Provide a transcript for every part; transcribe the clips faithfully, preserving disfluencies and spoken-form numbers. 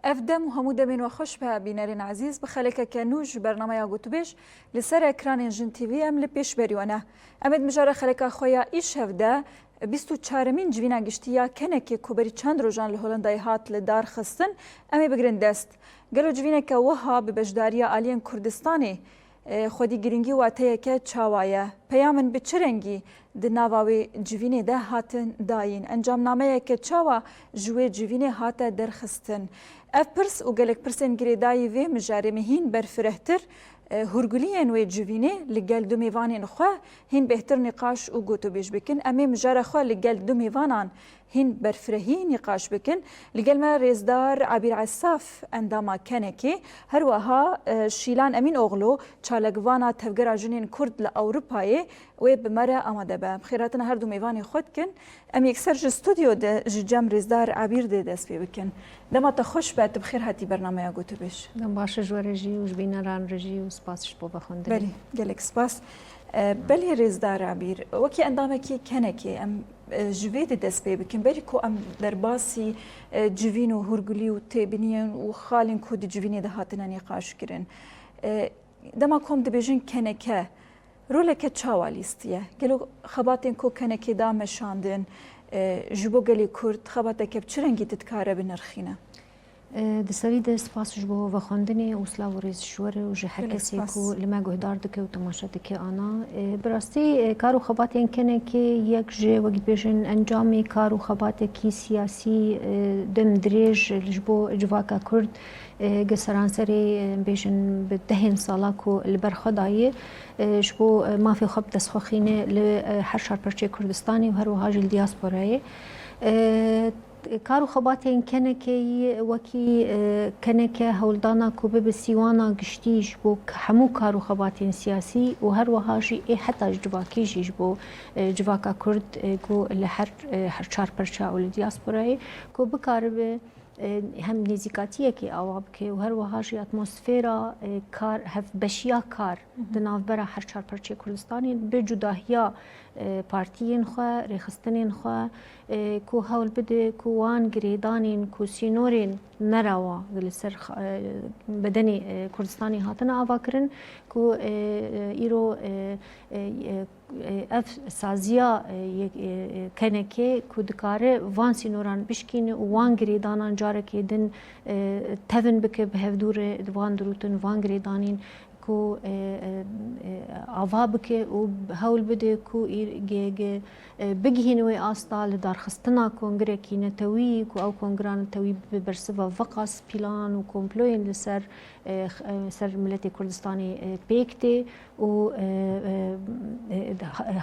Ev dem û hemû demên we xweş be, bînerên ezîz. Bi xelekeke nû ji bernameya Gotûbêj li ser ekranên Jin T V em li pêşberî we ne. Em ê di mijara xeleka xwe ya îşev de bîst û çaremîn civîna giştî ya Kenekê ku berî çend rojan li Hollandayê hat li dar xistin, em ê bigirin dest. Gelo civîneke wiha bi beşdariya aliyên Kurdistanê e, xwedî girîngî û wateyeke çawa ye? Peyamin bi çi rengî di nava wê civînê de hatin dayîn? Encamnameyeke çawa ji wê civînê hate derxistin? Ev pirs û gelek pirsên girêdayî vê mijarê me hîn berfirehtir, e, hûrguliyên wê civînê li gel du mêvanên xwe hîn bêhtir nîqaş û gotûbêj bikin. Em ê mijara xwe li gel du mêvanan hîn berfirehî nîqaş bikin. Li gel me rêzdar Ebîr Esaf, endama Kenekê, her wiha, e, Şîlan Emînoğlu, çalakvana Tevgera Jinên Kurd li Ewropayê, wê bi me re amade be. Em xêrhatina her du mêvanê xwe dikin. Em yekser ji stûdyo de ji cem rêzdar Ebîr de dest pê bikin. Dema te xweş be, tu bi xêr hatî bernameya Gotûbêj. Dem baş ji we re jî û ji bîneran re jî û spas ji bo vexwendinê. Belê, gelek spas. E, belê rêzdar Ebîr, wekî endamekî Kenekê, em e, ji vê de dest pê bikin. Berî ku em derbasî, e, civîn û hûrgulî û têbiniyên û xalên ku di civînê de hatine nîqaş kirin. E, dema ku em dibêjin Keneke, roleke çawa lîstiye? Gelo xebatên ku Kenekê da meşandin, e, ji bo gelê Kurd xebateke bi çi rengî tu dikare binirxîne? E, di serî de spas ji bo vexwendinê û silav û rêz ji we re û ji her kesê ku li me guhdar dike û temaşe dike ana. E, bi rastî, e, kar û xebatên Kenekê yek ji, wek dibêjin, encamê kar û xebatekî siyasî, e, dem dirêj li ji bo civaka Kurd, e, gi seranserê, e, bêjin bi dehên sala ku li ber xwe daye, e, ji bo, e, mafê xwe bi dest xwe xîne li, e, her çar perçeyê Kurdistanê û her wiha jî li diasporayê. E, Kar û xebatên Kenekeyî wekî, e, Keneke hewldana ku bibe sîwana giştî ji bo k-, hemû kar û xebatên siyasî û her wiha jî ê heta ji civakî jî ji bo, e, civaka Kurd, e, ku li her, e, her çar perça û li diasporayê ku bikaribe, e, hem nêzîkatiyekê awa bike û her wiha jî atmosfera, e, kar, hevbeşiya kar di navbera her çar perçeyê Kurdistanê bi cudahiya, e, partiyên xwe, rêxistinên xwe, e, ku hewl bide ku wan girêdanên ku sînorên nerewa li ser, e, bedenê, e, Kurdistanê hatine avakirin, ku, e, e, îro, e, e, e, e, ev saziya, e, yek, e, e, Kenekê ku dikare van sînoran bişkîne û wan girêdanan carekê din, e, tevin bike bi hevdû re, van dirûtin, van girêdanên ku, e, e, e, ava bike û hewl bide ku îr-, ge-, ge-, e, bigihîne wê asta li darxistina kongirekî netewî, ku ew kongira netewî bi bersiva veqas plan û komployên li ser, e, x-, e, ser miletê Kurdistanê, e, pêk tê û, e, e, e,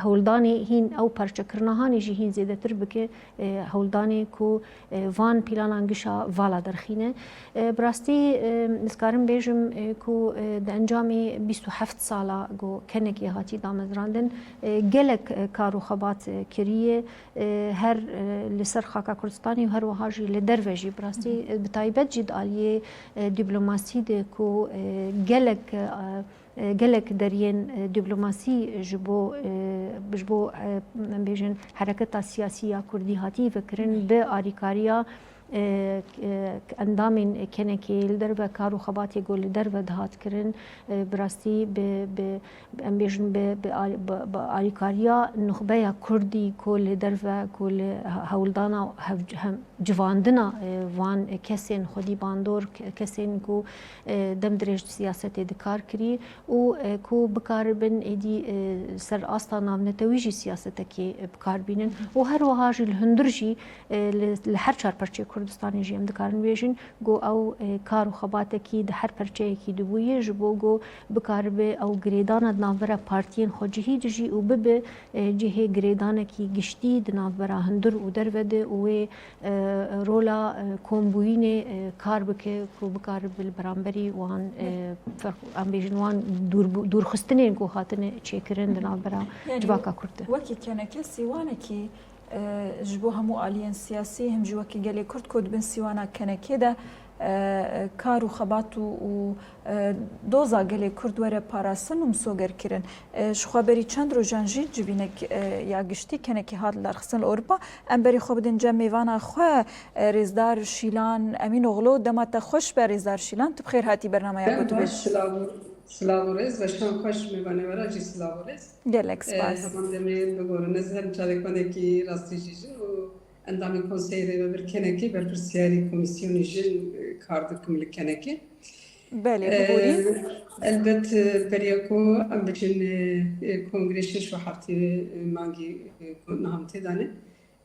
hewldanê hîn ew parçekirina hanê jî hîn zêdetir bike, e, hewldanê ku, e, van planan gişa vala derxîne. E, bi rastî, e, ez karim bêjim, e, ku, e, di encamê bîst û heft sala ku Kenekê hatî damezrandin, e, gelek, e, kar û xebat, e, kiriye, e, her, e, li ser xaka Kurdistanê û her wiha jî li derve jî. Bi rastî, e, bi taybet jî di aliyê, e, dîplomasî de ku, e, gelek, e, e, gelek deriyên, e, dîplomasî ji bo, e, ji bo, e, em bêjin hereketa siyasî ya Kurdî hatî vekirin bi alîkariya, e, e, endamên Kenekê li derve kar û xebatê ku li derve dihat kirin, e, bi rastî bi, bi, em bêjin bi, bi al-, bi, bi alîkariya nuxbeya Kurdî ku li derve ku li he-, hewldana hev-, hem civandina, e, van kesên xwedî bandor, ke-, kesên ku, e, dem dirêj di siyasetê di kar kirî û, e, ku bikaribin êdî, e, ser asta navnetewî jî siyasetekê, e, bi kar bînin. Û her wiha jî li hundir jî, e, li, li her çar perçeyê Kurdistanê jî em dikarin bêjin ku ew, e, kar û xebatekî di her perçeyekî dibûye ji bo ku bikaribe ew girêdana di navbera partiyên xwecihî de jî û bibe, e, cihê girêdanekî giştî di navbera hundir û derve de û wê e, rola, e, kombûyînê, e, kar bike ku bikaribe li beramberî wan, e, ferq-, em bêjin wan dûrbû-, dûrxistinên ku hatine çêkirin di navbera civaka Kurd de. Wekî Keneke sîwanekî, e, ji bo hemû aliyên siyasî, him jî wekî gelê Kurd ku di bin sîwana Kenekê de, e, kar û xebat û, û, e, doza gelê Kurd were parastin û misogerkirin. E, ji xwe berî çend rojan jî civînek, e, ya giştî kenekî hat lidarxistin li Ewropa. Em berî xwe bidin cem mêvana xwe, e, rêzdar Şîlan Emînoğlu. Dema te xweş be rêzdar Şîlan, tu bi xêr hatî bernameya Gotûbêj. Silav û, silav û rêz, weşan xweş, mêvanê we re jî silav û rêz. Gelek spas. E, heman demê bigorin, ez her carekvanekî rastî jî jin û endamê Konseyê Rêvebir Kenekê, berpirsiyarî Komîsyonê Jin, e, kar dikim li Kenekê. Belê, e, biborîn. Elbet, e, beriya ku em biçin, e, e, kongrê şeş û heftê, e, mangî, e, ku niha em tê de ne.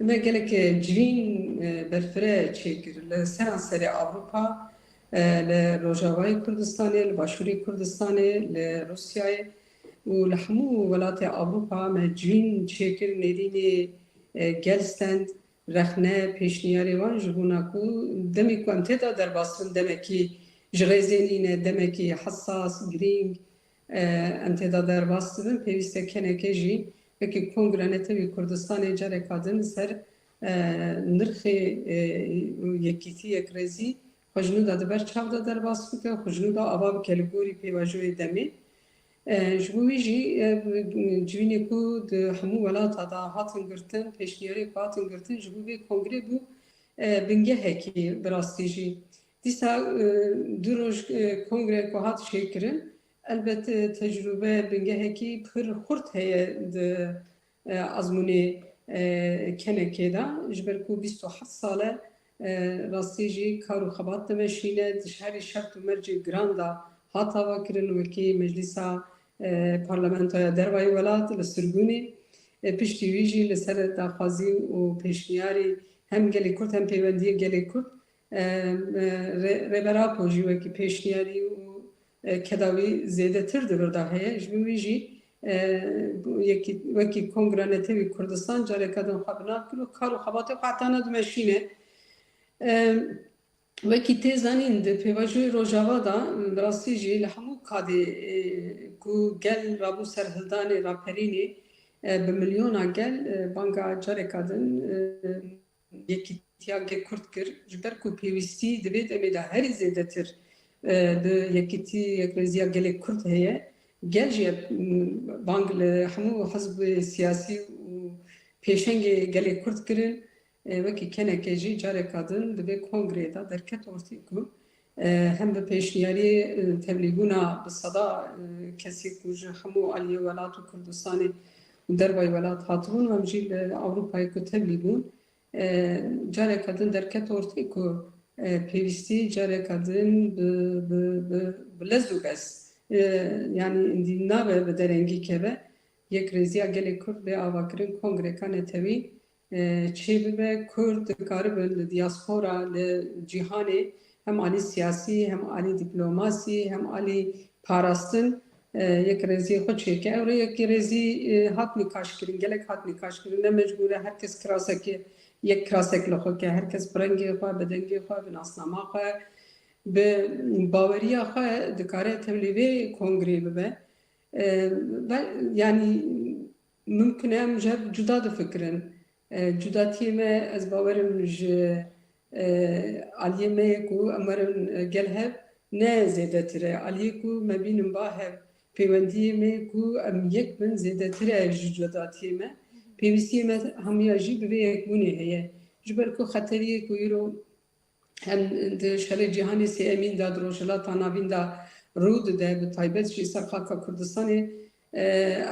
Me gelek, e, civîn, e, berfireh çêkir li seranserê Ewropa, e, li Rojavayê Kurdistanê, li Başûrê Kurdistanê, li Rûsyayê û li hemû welatê Ewropa me civîn çêkir, nêrînê, e, gel stend, rexne, pêşniyarê wan ji bona ku demê ku em tê de derbas bin, demekî ji rêzê nîne, demekî hesas, girîng, e, em tê de derbas dibin, pêwîst e keneke jî wekî Kongra Netewî Kurdistanê careka din li ser, e, nirxê, e, yekîtî, yekrêzî xwe ji nû de di ber çav de derbas bike, xwe ji nû de ava bike li gorî pêvajoyê demê. E, ji bo wî jî, e, civînê ku di hemû welata de hatin girtin, pêşniyarê ku hatin girtin, ji bo vê kongrê bû, e, bingehekî bi rastî jî. Dîsa, e, du roj, e, kongre ku hat çêkirin, elbet, e, tecrûbe bingehekî pir xurt heye di, e, azmûnê, e, kenekê de. Ji ber ku bîst û heft sal e, e, rastî jî kar û xebat dimeşîne, di herî şert û mercê giran de hat avakirin, wekî Meclîsa, e, Parlamentoya Dervayî Welat li Sirgûnê. E, piştî wî jî li ser daxwazî û pêşniyarî hem gelê Kurd hem pêwendiyê gelê Kurd, e, e, Rê-, Rêber Apo jî wekî pêşniyarî û, e, keda wî zêdetir di vir de heye. Ji bo wî jî, e, bu yekî, wekî Kongra Netewî Kurdistan careka din xwe bi nav kir û kar û xebatê xwe heta niha dimeşîne. E, Wekî tê zanîn, di pêvajoyê Rojava de, bi rastî jî li hemû kadê, e, ku gel rabû serhildanê raperînê, e, bi milyona gel, e, banga careka din, e, yekîtiya gelê Kurd kir. Ji ber ku pêwîstî di vê demê de herî zêdetir, e, bi yekîtî, yekrêziya gelê Kurd heye. Gel jî, e, bang li hemû hizbê siyasî û pêşengê gelê Kurd kirin. E, wekî keneke jî careka din di vê kongreyê de derket ortê ku, e, hem bi pêşniyariyê, e, tevlîbûna bi seda, e, kesê ku ji hemû aliyê welat û Kurdistanê û dervayî welat hatibûn, hem jî li Ewropayê ku tevlî bûn, e, careka din derket ortê ku, e, pêwîstî careka din bi, bi, bi, bi lez û bez, e, yanî êdî nabe bi derengî keve, yekrêziya gelê Kurd bê avakirin kongreka netewî, e, çêbibe, Kurd dikaribin li diaspora, li cîhanê hem alî siyasî, hem alî dîplomasî, hem alî parastin, e, yekrêziyê xwe çêke. Ew rê yekrêzî, e, hat nîqaşkirin, gelek hat nîqaşkirin. Ne mecbûr e her kes kirasekê, yek kirasek li xwe ke, her kes bi rengê xwe, bi dengê xwe, bi nasnama xwe, bi baweriya xwe dikare tevlî vê kongrê bibe. E, ve, yanî, mimkun e em ji hev cuda difikirin. E, cudatiyê me, ez bawerim ji, e, aliyê me yê ku em werin, e, gel hev ne zêdetir e. Aliyê ku me bînin ba hev, pêwendiyê me ku em yek bin zêdetir e ji cudatiyê me. Pêwîstiyê me hemiya jî bi vê yekbûnê heye. Ji ber ku xeteriyê ku îro hem di şerê cîhanê sêyemîn de, di Rojhilata Navîn de rû dide, bi taybet jî ser xaka Kurdistanê, e,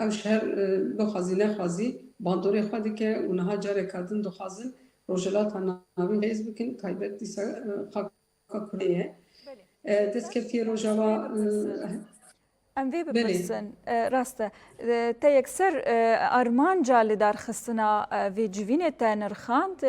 ew şer, e, bixwazî nexwazî bandorê xwe dike û niha careka din dixwazin Rojhilata Navîn qêz bikin, taybet dîsa, e, xaka Kurdistanê ye. Belê. E, destkeftiyê Rojava, e, Em vê Belê. bipirsin. E, rast e. E, te yekser, e, armanca lidarxistina, e, vê civînê te nirxand.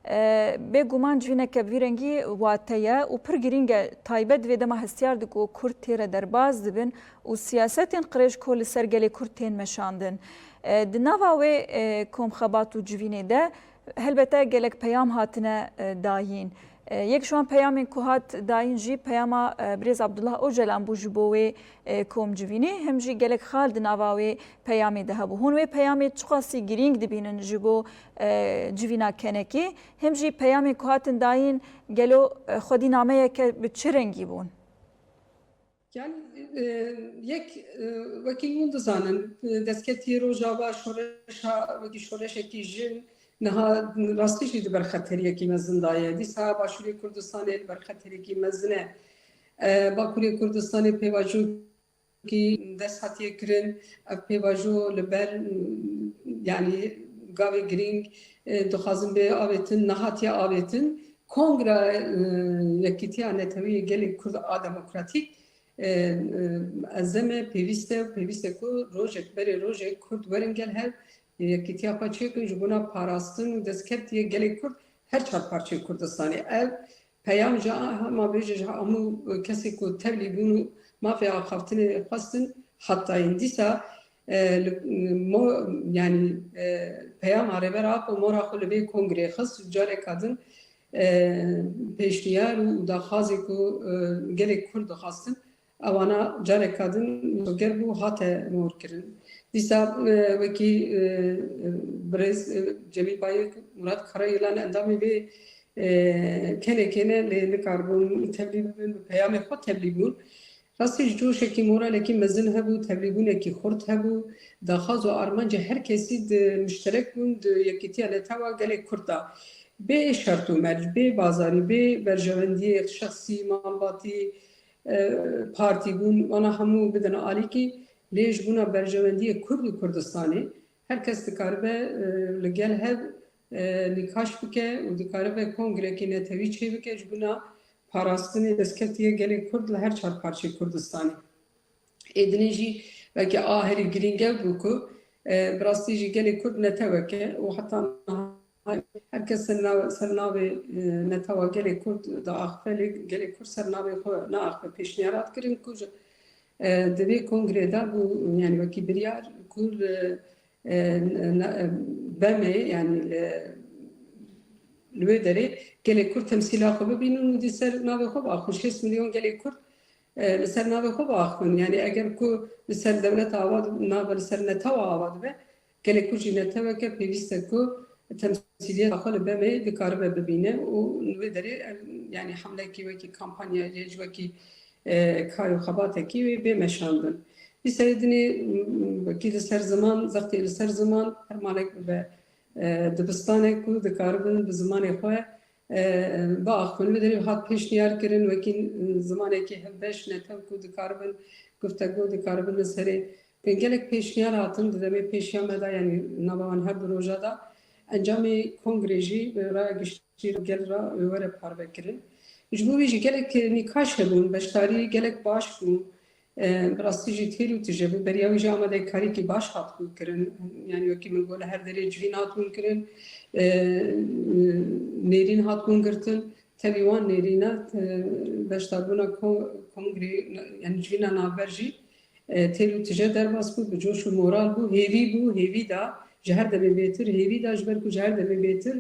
E, bêguman civîneke bi vî rengî wate ye û pir girîng e. Taybet vê dema hestiyar dike ku Kurd tê re derbas dibin û siyasetên qirêj ku li ser gelê Kurd tên meşandin. E, di nava wê, e, komxebat û civînê de helbete gelek peyam hatine, e, dayîn. E, yek ji wan peyamên ku hat dayîn jî peyama, e, birêz Abdullah Ocalan bû ji bo wê, e, komcivînê, him jî gelek xal di nava wê peyamê de hebû. Hûn wê peyamê çiqasî girîng dibînin ji bo, e, civîna kenekê? Him jî peyamên ku hatin dayîn gelo, e, xwedî nameyeke bi çi rengî bûn? Yani, e, yek, e, wekî hûn dizanin, e, destkeftiyê Rojava şoreşa, wekî şoreşekî jin, niha rastî jî di ber xeteriyekî mezin de ye. Dîsa Başûrê Kurdistanê li ber xeteriyekî mezin e. E, Bakurê Kurdistanê pêvajo kî dest hatiye kirin, ev pêvajo li ber, yani, gavê girîng, e, dixwazin bê avêtin, nehatiye avêtin. Kongra, e, Yekîtiya Netewî yê Gelê Kurd a Demokratîk, e, e, ez zeme pêwîst e, pêwîst e ku rojek berê rojek Kurd werin gel hev, yekîtiya xwe çêkin ji bona parastin û destkeftiyê gelê Kurd her çar parçeyê Kurdistanê. Ev peyam ji hema bêje ji hemû kesê ku tevlî bûn û mafê axaftinê xwestin, hat dayîn. Dîsa, e, li, mo, yani, e, peyama Rêber Apo mora xwe li vê kongreyê xist û careka din, e, pêşniyar û daxwazê ku, e, gelê Kurd dixwastin, ewana careka din soger bû, hate mor kirin. Dîsa, e, wekî, e, birêz, e, Cemîl Bayik, Murat Karayilan endamê vê, e, kenekê ne, lê nikaribûn tevlî bibin, bi peyamê xwe tevlî bûn. Rastî ji coşekî, moralekî mezin hebû, tevlîbûnekî xurt hebû, daxwaz û armanca her kesî di mişterek bûn di Yekîtiya Netewa Gelê Kurd de. Bê şert û merc, bê bazarî, bê berjewendiyê şexsî, malbatî, e, partî bûn, wana hemû bidin alîkî, lê ji bona berjewendiyê Kurd û Kurdistanê her kes dikaribe, e, li gel hev, e, nîqaş bike û dikaribe kongrekî netewî çêbike ji bona parastinê destkeftiyê gelê Kurd li her çar parçeyê Kurdistanê. Ê dinê jî belkî a herî girîng ev bû ku, e, bi rastî jî gelê Kurd netewek e û heta niha her kes ser nav-, ser navê, e, netewa gelê Kurd diaxife, lê gelê Kurd ser navê xwe naaxife. Pêşniyar hat kirin ku ji, e, di vê kongrê de bû, yani wekî biryar ku li, e, ne, e, BM'ê, yani li, li wê derê gelê Kurd temsîla xwe bibînin û di ser navê xwe biaxivin. Şêst milyon gelê Kurd, e, li ser navê xwe biaxivin. Yani eger ku li ser dewleta ava dib-, nabe, li ser netewa ava dibe, gelê Kurd jî netewek e, pêwîst e ku temsîliyeta xwe li BM'ê dikaribe bibîne û li wê derê, e, yani hemlekî wekî kampanyayê, ji wekî, e, kar û xebatekî wê bê meşandin. Dîsa yê dinê, m, wekî li ser ziman, zextê li ser ziman, her malek bibe, e, dibistanek ku dikaribin bi zimanê xwe, e, biaxivin. Li derê hat pêşniyar kirin, wekî, e, zimanekî hevbeş, netew ku dikaribin, guftego dikaribin li serê. Gelek pêşniyar hatin, di demê pêşiya me de, yanî nava wan her du roja de, encamê kongrê jî bi raya giştî gel re were parvekirin. Ji bo vî jî gelek nîqaş hebûn, beşdarî gelek baş bû. E, bi rastî jî têr û tije bû. Beriya wî jî amadekariyekî baş hatibû kirin. Yanî wekî min got, li her derê civîn hatibûn kirin, e, nêrîn hatibûn girtin. Tevî wan nêrîna, e, beşdarbûna ko-, kongrê, yanî civîna navber jî, e, têr û tije derbas bû, bi coş û moral bû, hêvî bû, hêvî da, ji her demê bêtir hêvî da, ji ber ku ji her demê bêtir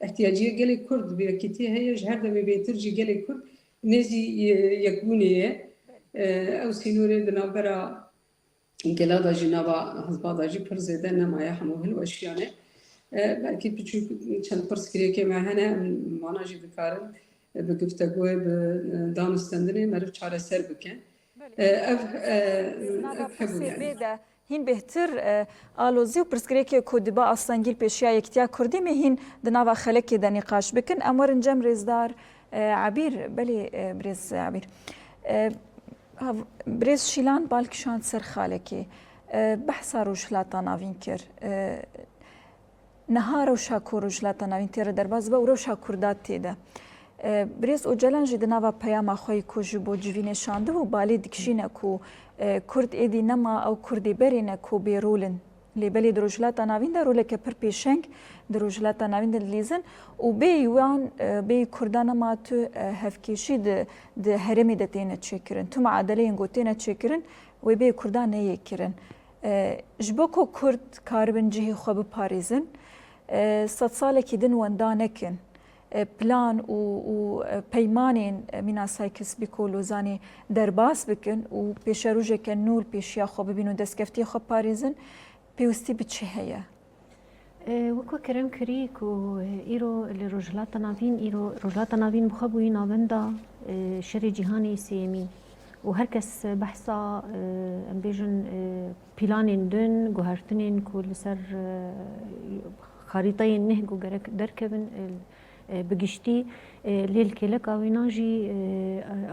ihtiyaciyê gelê Kurd bi yekîtiyê heye, ji her demê bêtir jî gelê Kurd nêzî, e, yekbûnê ye. E, ew sînorê di navbera gela de jî, nava hizba de jî pir zêde nemaye, hemû hilweşiyane. E, belkî piçûk çend pirsgirêkê me hene, em vana jî dikarin, e, bi giftegoyê, bi, e, danûstendinê meriv çareser bike. Belê. E, ev, e, Nava ev hebû pirsê yani. Bê de hîn bêhtir, e, alozî û pirsgirêkê ku dibe astengî li pêşiya yekîtiya Kurdî me hîn di nava xelekê de nîqaş bikin. Em werin cem rêzdar, e, Ebîr, belê, e, birêz Ebîr. E, hav-, birêz Şîlan bal kişand ser xalekê. E, behsa Rojhilata Navîn kir. E, Niha rewşa ku Rojhilata Navîn tê re derbas dibe û rewşa Kurda tê de. E, Birêz Ocalan jî di nava peyama xwe yî ku ji bo civînê şandibû, balê dikişîne ku, e, Kurd êdî nema ew Kurdê berê ne ku bêrol in. Lê belê di Rojhilata Navîn de roleke pir pêşeng di Rojhilata Navîn de dilîzin û bêyî wan, e, bêyî Kurda nema tu, e, hevkêşî di, di herêmê de têne çêkirin. Tu miadeleyên ku têne çêkirin, wê bê Kurda neyê kirin. E, ji bo ku Kurd karibin cihê xwe biparêzin, e, sedsalekî din wenda nekin. e, plan û, û, e, peymanên, e, mîna Sykes-Picot Lozanê derbas bikin û pêşerojeke nû li pêşiya xwe bibîn û destkeftiyê xwe parêzin, pêwistî bi çi heye? E, wek we kerem kirî ku, e, îro li Rojhilata Navîn, îro Rojhilata Navîn bi xwe bûyî navenda, e, şerê cîhanê sêyemîn û her kes behsa, e, em bêjin, e, planên din, guhertinên ku li ser, e, xarîteyên neh ku gerek derkevin, e, e, bi giştî, e, lê li kêleka wêna jî, e,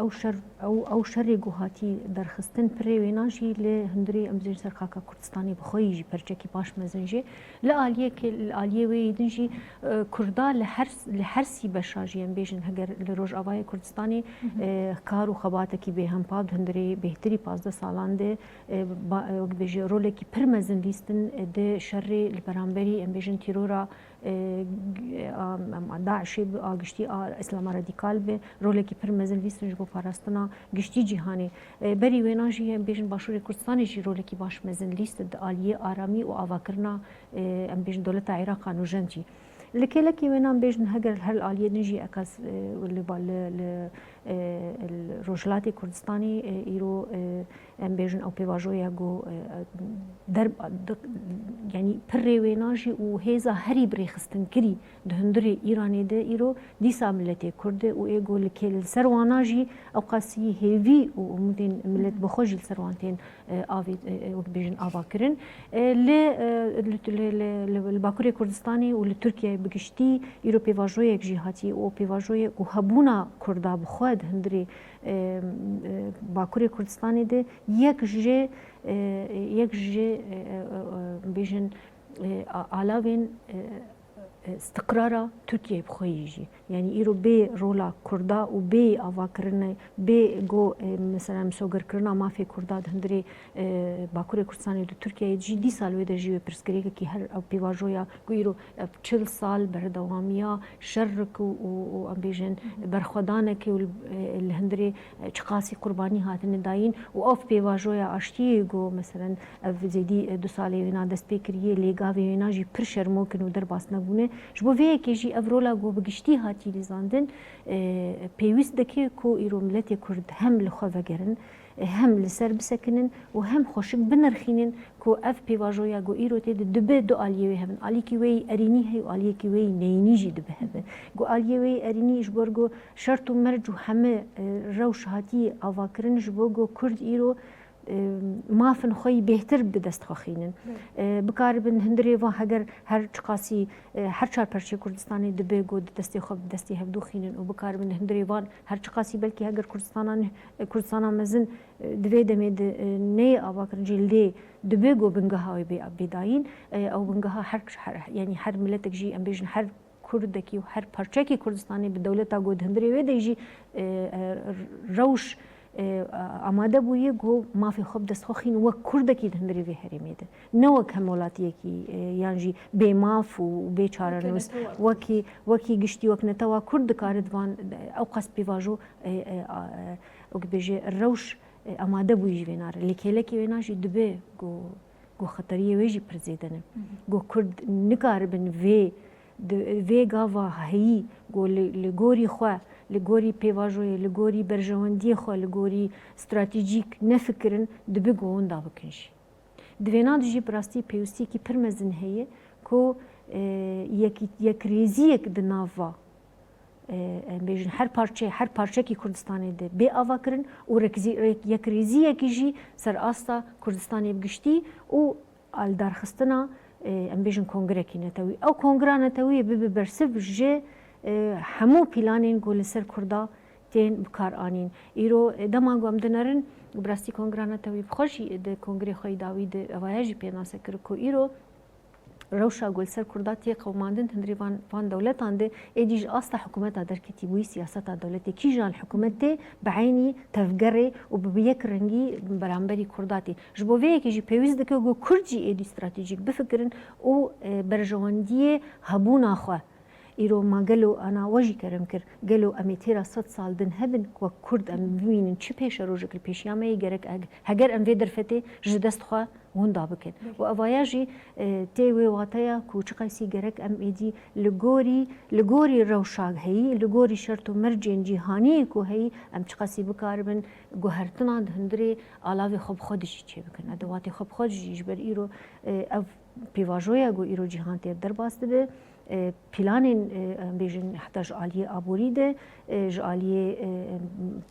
ew şer, ew, ew şerê ku hatî derxistin pirê wêna jî li hundirê em dibêjin ser xaka Kurdistanê bi xwe yî jî perçekî baş mezin jê. Li aliyekê, li aliyê wê yî din jî, e, Kurda li her, li her sî beşa jî em bêjin heger li Rojavayê Kurdistanê, e, kar û xebatekî bêhempa di hundirê bêhtirî pazdeh salan de, e, ba-, e, wek bêje rolekî pir mezin lîstin, e, di şerê li beramberî em bêjin tîrora e, g-, a, em, DAIŞê bi, a giştî a Îslama Radîkal bi rolekî pir mezin lîstin ji bo parastina giştî cîhanê. E, berî wêna jî em bêjin Başûrê Kurdistanê jî rolekî baş mezin lîst di aliyê aramî û avakirina, e, em bêjin dewleta Îraqa nûjen jî. Li kêlekî wêna em bêjin heger her li aliyê din jî ekas, e, li ba-, li, li, e, li Rojhilatê Kurdistanê, e, îro, e, em bêjin ew pêvajoya ku, e, der, di, yanî pirê wêna jî û hêza herî birêxistinkirî di hundirê Îranê de îro dîsa miletê Kurd e û ê ku li kê-, li ser wana jî ew qasî hêvî û umûdên milet bi xwe jî li ser wan tên, e, avê, e, e, wek bêjin avakirin. E, li, e, li, li, li, li, li Bakurê Kurdistanê û li Tirkiyeyê bi giştî îro pêvajoyek jî hatiye û pêvajoyek û hebûna Kurda bi xwe di hundirê e, e, Bakurê Kurdistanê de yek ji, e, yek ji, e, e, e, bêjin, e, a-, alavên, e, e, istiqrara Tirkiyeyê bi xwe yî jî. Yanî îro bê rola Kurda û bê avakirinê, bê go, e, mesela misogerkirina mafê Kurda di hundirê, e, Bakurê Kurdistanê di Tirkiyeyê jî dîsa li wê de jî wê pirsgirêkekî her ew pêvajoya ku îro ev çil sal berdewamiya şerik û, û, û em bêjin berxwedanekê û li, e, li hundirê, e, çiqasî qurbanî hatine dayîn û ev pêvajoya aştiyê ku, meselen, ev zêdî, e, du salê wêna dest pê kiriye, lê gavê wêna jî pir şermok in û derbas nebûne. Ji bo vê yekê jî ev rola ku bi giştî hatiye lîzandin, e, pêwîst dike ku îro miletê Kurd hem li xwe vegerin, hem li ser bisekinin û hem xweşik binirxînin ku ev pêvajoya ku îro tê de dibe du aliyê wê hebin. Alîkî wê yî erînî heye û aliyekî wê yî neyînî jî dibe hebe. Ku aliyê wê yî erînî ji bo ku şert û merc û heme, e, rewş hatî avakirin ji bo ku Kurd îro, e, mafin xwe yî bêhtir bi dest xwe xînin. E, bikaribin hundirê van heger her çiqasî, e, her çar perçê Kurdistanê dibe ku di destê xwe bi destê hevdû xînin û bikaribin hundirê van her çiqasî belkî heger Kurdistana neh, e, Kurdistana mezin, e, di vê demê de, e, neyê avakirin jî lê dibe ku bingeha wê bê, bê dayîn. E, ew bingeha her, her, yanî her miletek jî em bêjin her Kurdekî û her parçekî Kurdistanê bi dewleta ku di hundirê wê de jî, e, e, rewş, e, amade bûye ku mafê xwe bi dest xwe xîn wek Kurdekî di hundirê vê herêmê de. Ne wek hemwelatiyekî, e, yan jî bê maf û bê çarenûs, wekî, wekî giştî wek netewa Kurd dikare di van, e, ew qas pêvajo, e, e, a, e, wek bêje rewş, e, amade bûyî ji vê nare. Lê kêlekê wêna jî dibe ku, ku xeteriyê wê jî pir zêde ne. Ku Kurd nikaribin vê, di, vê gava heyî ku li, li gorî xwe, li gorî pêvajoyê, li gorî berjewendiyê xwe, li gorî stratejîk nefikirin, dibe ku winda bikin jî. Di vêna de jî bi rastî pêwîstiyekî pir mezin heye ku, e, yekî-, yekrêziyek di nav va, e, em bêjin her parçe, her parçekî Kurdistanê de bê avakirin û rekzî-, rek-, yekrêziyekî jî ser asta Kurdistanê bi giştî û aldarxistina, e, em bêjin kongrekî netewî. Ew kongra netewî bibe bersiv ji, e, hemû planên ku li ser Kurda tên bi kar anîn. Îro, e, dema ku em dinerin, bi rastî kongra netewî bi xwe jî di kongrê xwe yî dawî de evaya jî pênase kir ku îro rewşa ku li ser Kurda tê qewimandin hundirê van, van dewletan de êdî ji asta hikûmeta derketî bûyî siyaseta dewletê kîjan hikûmet tê bi eynî tevgerê û bi, bi yek rengî beramberî Kurda tê. Ji bo vê yekê jî pêwîst dike ku Kurd jî êdî stratejîk bifikirin û, e, berjewendiyê hebûna xwe Îro ma gelo ana we jî kerem kir, gelo em ê têra sed sal din hebin, wek Kurd em bimînin, çi pêşerojek li pêşiya me yê, gerek eg-, heger em vê derfetê ji dest xwe winda bikin. Û evaya jî, e, tê wê wateya ku çiqasî gerek em êdî li gorî, li gorî rewşa heyî, li gorî şert û mercên cîhanî ku heyî, em çiqasî bikaribin guhertina di hundirê alavê xwe bi xwe dijî çêbikin. Edewatê xwe bi xwe dijî, ji ber îro, e, ev pêvajoya ku îro cîhan tê derbas dibe, e, planên, e, em bêjin heta ji aliyê aborî de, e, ji aliyê, e,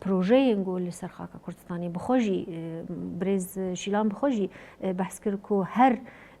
projeyên ku li ser xaka Kurdistanê bi xwe jî, e, birêz Şîlan bi xwe jî, e, behs kir ku her,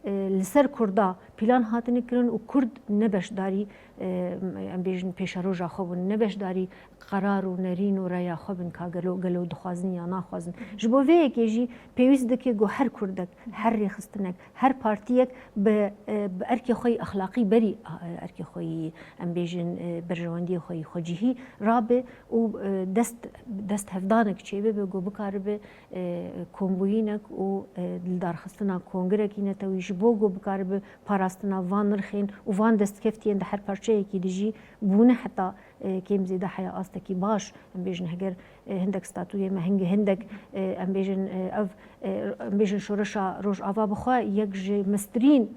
e, li ser Kurda plan hatine kirin û Kurd ne beşdarî, e, em bêjin pêşeroja xwe bûn, ne beşdarî qerar û nerîn û raya xwe bin ka gelo, gelo dixwazin ya naxwazin. Ji bo vê yekê jî pêwîst dike ku her Kurdek, her rêxistinek, her partiyek bi, e, bi erkê xwe yî exlaqî berî, e, erkê xwe yî, em bêjin, e, berjewendiyê xwe yî xwecihî rabe û, e, dest, dest hevdanek çêbibe ku bikaribe, e, kombûyînek û, e, lidarxistina kongirekî netewî ji bo ku bikaribe parastina van nirxên û van destkeftiyên di her parçeyekî de jî bûne heta, e, kêm zêde heya astekî baş, em bêjin heger, e, hindek statûyê me, hingê hindek, e, em bêjin, e, ev, e, em bêjin şoreşa Rojava bi xwe yek ji mestirîn,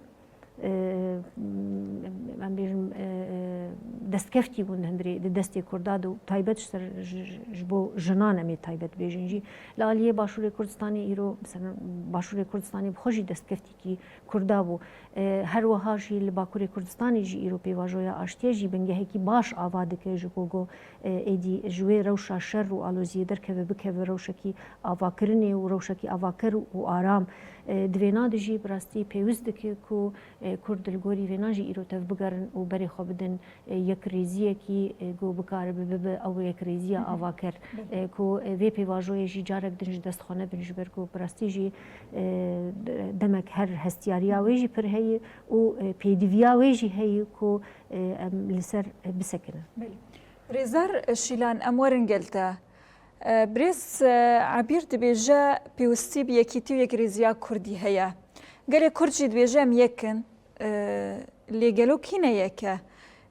e, em bêjin, e, e, destkeftî bûn di hundirê, di destê Kurda de û taybet ji ser, ji, ji, ji bo jinan em ê taybet bêjin jî. Li aliyê Başûrê Kurdistanê îro, mesela Başûrê Kurdistanê bi xwe jî destkeftîkî Kurda bû. E, her wiha jî li Bakurê Kurdistanê jî îro pêvajoya aştiyê jî bingehekî baş ava dike ji bo ku, e, êdî ji wê rewşa şer û aloziyê derkeve, bikeve rewşekî avakirinê û rewşekî avaker û aram. E, di vêna de jî bi rastî pêwîst dike ku, e, Kurd li gorî vêna jî îro tev bigerin û berê xwe bidin, e, yekrêziyekî, e, ku bikaribe bibe ew yekrêziya avaker, e, ku, e, vê pêvajoyê jî carek din ji dest xwe nebin, ji ber ku bi rastî jî, e, de-, demek her hestiyariya wê jî pir heye û, e, pêdiviya wê jî heye ku, e, em li ser, e, bisekinin. Belê. Rêzdar Şîlan, em werin gel te. E, birêz, e, Ebîr dibêje pêwistî bi yekîtî û yekrêziya Kurdî heye. Gelê Kurd jî dibêje em yek in. E, lê gelo kî ne yek e?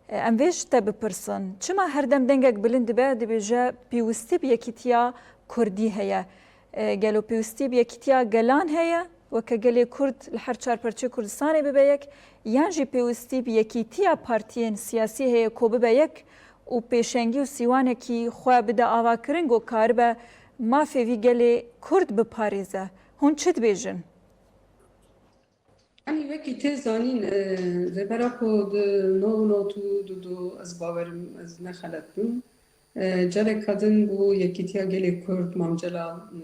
E, em vê ji te bipirsin. Çima her dem dengek bilind dibe, dibêje pêwistî bi yekîtiya Kurdî heye? E, gelo pêwistî bi yekîtiya gelan heye? Weke gelê Kurd li her çar perçê Kurdistanê bibe yek, yan jî pêwistî bi yekîtiya partiyên siyasî heye ku bibe yek û pêşengî û sîwanekî xwe bide avakirin ku karibe mafê vî gelê Kurd biparêze? Hûn çi dibêjin? Yanî wekî tê zanîn, e, rêbera ku di nod û nod û du du, ez bawerim ez nexelet bim, e, careka din bû yekîtiya gelê Kurd, Mam Celal, e,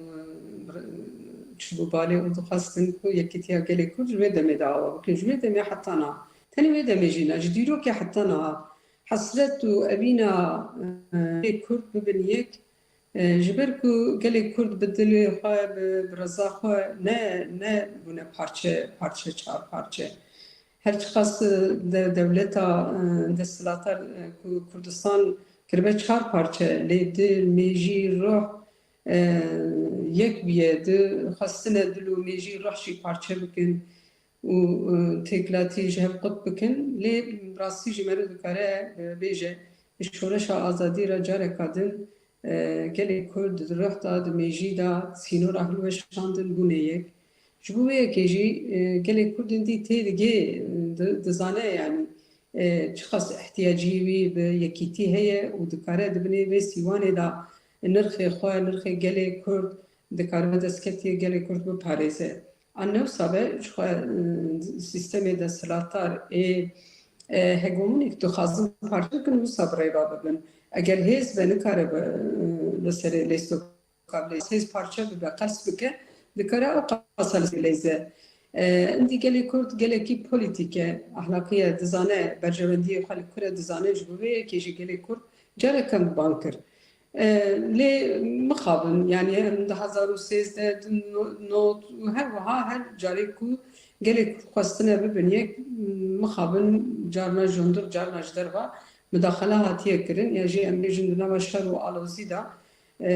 çûbû balê û dixwestin ku yekîtiya gelê Kurd ji wê demê de ava bikin. Ji wê demê heta niha. Tenê wê demê jî ne, ji dîrokê heta niha hesret û evîna, e, gelê Kurd bibin yek, e, ji ber ku gelê Kurd bi dilê xwe, bi, bi reza xwe ne, ne bûne parçe, parçe, çar parçe. Her çiqas de, dewleta, e, desthilatdar, e, ku Kurdistan kiribe çar parçe, lê dil, mêjî, ruh, e, yek bûye, di xwestine dil û mêjî, ruh jî parçe bikin û, e, têkilatî ji hev qut bikin. Lê rastî jî meriv dikare, e, bêje, şoreşa azadî re careka din, e, gelê Kurd di ruh de, di mêjî de sînora hilweşandin bûne yek. Ji bo vê yekê jî, e, gelê Kurd hindî têdigê, e, di-, dizane, yanî, e, çiqas ihtiyacî wî bi yekîtî heye û dikare di binê vê sîwanê de nirxê xwe, nirxê gelê Kurd dikare destkeftiyê gelê Kurd biparêze. An newsa be, ji xwe, e, sîstemê desthilatdar ê, e, hegemonik dixwazin parçe bikin, wisa bi rê ve bibin. Eger hêz be, nikare bi, e, li serê lêstoka bilêz. Hêz parçe bibe, qels bike, dikare ew qasa li serê leyze. E, hindî gelê Kurd gelekî polîtîk e, ahlaqî ye, dizane berjewendiyê xwe li ku re, dizane ji bo vê yekê jî gelê Kurd careke min bang kir. E, lê mixabin, yanî em du hezar û sêzdeh, du hezar û nod û her wiha her carê ku gelê Kurd xwestine bibin yek, mixabin carna ji hundir, carna ji derve mudaxele hatiye kirin, ya jî em bêjin di nava şer û alozî de, e,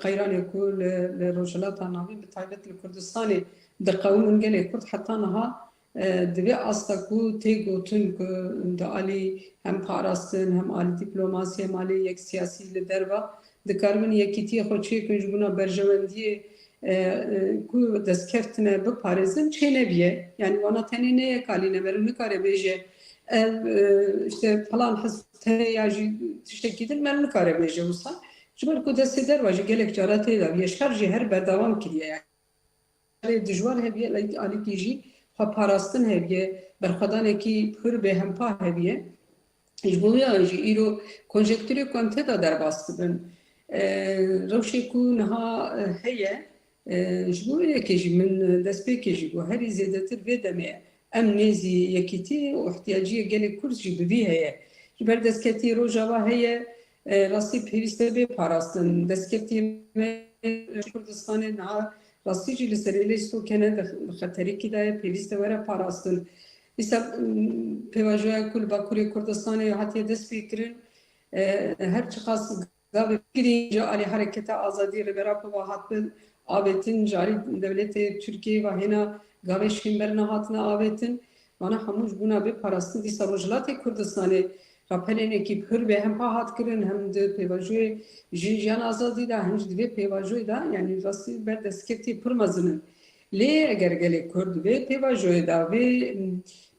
qeyranê ku li, li Rojhilata Navîn, bi taybet li Kurdistanê diqewimin gelê Kurd heta niha E, di vê asta ku tê gotin ku di alî hem parastin, hem alî dîplomasî, hem alî yek siyasî li derve dikaribin yekîtiyê xwe çêkin ji bona berjewendiyê, e, e, ku destkeftine biparêzin çênebiye. Yanî wana tenê ne yek alî ne meriv nikare bêje ev, e, işte falan hizb tenê ya jî tiştekî din meriv nikare bêje wisa. Ji ber ku destê derve jî gelek cara tê daviye, şer jî her berdewam kiriye yani. Dijwar hebiye, alîkî jî xwe parastin hebiye, berxwedanekî pir bêhempa hebiye. Ji bo wê jî îro konjektûrê ku em tê de derbas dibin, e, rewşê ku niha, e, heye, e, ji bo wê yekê jî min, e, destpêkê jî got, herî zêdetir vê demê em nêzî yekîtî û ihtiyaciyê gelê Kurd jî bi vî heye. Ji ber destkeftî Rojava heye, e, rastî pêwîst e bê parastin. Destkeftî me Kurdistanê niha rastî jî li ser êlê stokene di, di xeterîkî de ye, pêwîst e were parastin. Dîsa, m, pêvajoya ku li Bakurê Kurdistanê hatiye destpêkirin, e, her çiqas gavê girîng ji alî Hereketa Azadî Rêbera Pova hatibin avêtin, ji alî dewletê Tirkiyeyê ve hêna gavê şênber nehatine avêtin. Vana hemû ji bona vê parastin dîsa Rojhilatê Kurdistanê rapelênekî pir bêhempa hat kirin, hem di pêvajoyê Jin Jiyan Azadî de, hem jî di vê pêvajoyê de, yanî rastî ber destkeftî pir mezin in. Lê eger gelê Kurd vê pêvajoyê de, vê,